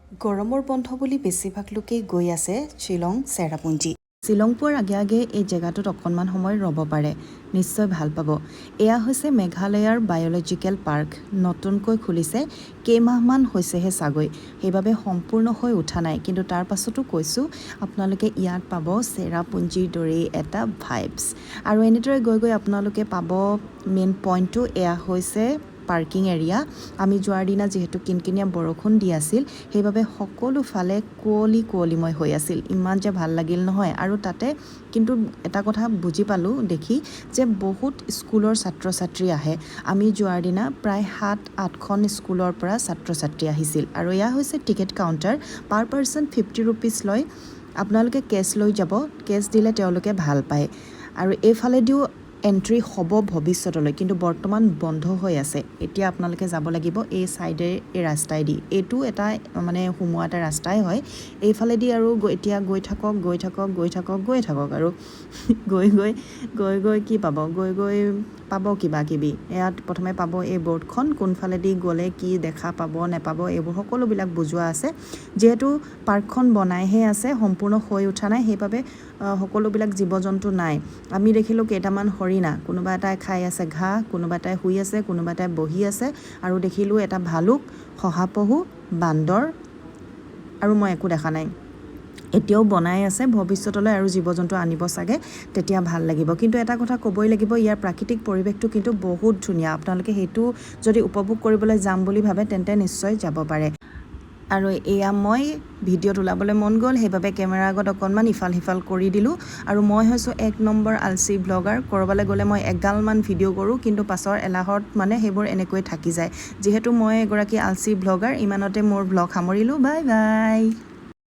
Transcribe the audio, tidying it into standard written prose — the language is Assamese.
গৰমৰ বন্ধ বুলি বেছিভাগ লোকেই গৈ আছে শ্বিলং, চেৰাপুঞ্জী। শ্বিলং পোৱাৰ আগে আগে এই জেগাটোত অকণমান সময় ৰ'ব পাৰে, নিশ্চয় ভাল পাব। এয়া হৈছে মেঘালয়ৰ বায়'লজিকেল পাৰ্ক। নতুনকৈ খুলিছে, কেইমাহমান হৈছেহে চাগৈ, সেইবাবে সম্পূৰ্ণ হৈ উঠা নাই। কিন্তু তাৰ পাছতো কৈছোঁ, আপোনালোকে ইয়াত পাব চেৰাপুঞ্জীৰ দৰেই এটা ভাইবছ। আৰু এনেদৰে গৈ গৈ আপোনালোকে পাব মেইন পইণ্টটো। এয়া হৈছে পাৰ্কিং এৰিয়া। আমি যোৱাৰ দিনা যিহেতু কিনকিনীয়া বৰষুণ দি আছিল, সেইবাবে সকলো ফালে কুঁৱলী কুঁৱলীময় হৈ আছিল। ইমান যে ভাল লাগিল নহয়! আৰু তাতে কিন্তু এটা কথা বুজি পালোঁ দেখি যে বহুত স্কুলৰ ছাত্ৰ ছাত্ৰী আহে। আমি যোৱাৰ দিনা প্ৰায় সাত আঠখন স্কুলৰ পৰা ছাত্ৰ ছাত্ৰী আহিছিল। আৰু এয়া হৈছে টিকেট কাউণ্টাৰ। পাৰ পাৰ্চন 50 ৰুপিজ লয়। আপোনালোকে কেছ লৈ যাব, কেছ দিলে তেওঁলোকে ভাল পায়। আৰু এইফালেদিও এণ্ট্ৰি হ'ব ভৱিষ্যতলৈ, কিন্তু বৰ্তমান বন্ধ হৈ আছে। এতিয়া আপোনালোকে যাব লাগিব এই ছাইডে, এই ৰাস্তাইদি। এইটো এটা মানে সোমোৱা এটা ৰাস্তাই হয় এইফালেদি। আৰু এতিয়া গৈ থাকক, গৈ থাকক, গৈ থাকক, গৈ থাকক। আৰু গৈ গৈ গৈ গৈ কি পাব? গৈ গৈ পাব কিবা কিবি। ইয়াত প্ৰথমে পাব এই বৰ্ডখন, কোনফালেদি গ'লে কি দেখা পাব নেপাব, এইবোৰ সকলোবিলাক বুজোৱা আছে। যিহেতু পাৰ্কখন বনাইহে আছে, সম্পূৰ্ণ হৈ উঠা নাই, সেইবাবে সকলোবিলাক জীৱ জন্তু নাই। আমি দেখিলোঁ কেইটামান হৰিণা, কোনোবা এটাই খাই আছে ঘাঁহ, কোনোবা এটাই শুই আছে, কোনোবা এটাই বহি আছে। আৰু দেখিলোঁ এটা ভালুক, শহাপহু, বান্দৰ আৰু মই একো দেখা নাই। এতিয়াও বনাই আছে, ভৱিষ্যতলৈ আৰু জীৱ জন্তু আনিব চাগে, তেতিয়া ভাল লাগিব। কিন্তু এটা কথা ক'বই লাগিব, ইয়াৰ প্ৰাকৃতিক পৰিৱেশটো কিন্তু বহুত ধুনীয়া। আপোনালোকে সেইটো যদি উপভোগ কৰিবলৈ যাম বুলি ভাবে, তেন্তে নিশ্চয় যাব পাৰে। আৰু এয়া মই ভিডিঅ'ত ওলাবলৈ মন গ'ল, সেইবাবে কেমেৰাৰ আগত অকণমান ইফাল সিফাল কৰি দিলোঁ। আৰু মই হৈছোঁ এক নম্বৰ আলচি ব্লগাৰ। ক'ৰবালৈ গ'লে মই এগালমান ভিডিঅ' কৰোঁ, কিন্তু পাছৰ এলাহত মানে সেইবোৰ এনেকৈ থাকি যায়। যিহেতু মই এগৰাকী আলচি ব্লগাৰ, ইমানতে মোৰ ব্লগ সামৰিলোঁ। Bye bye.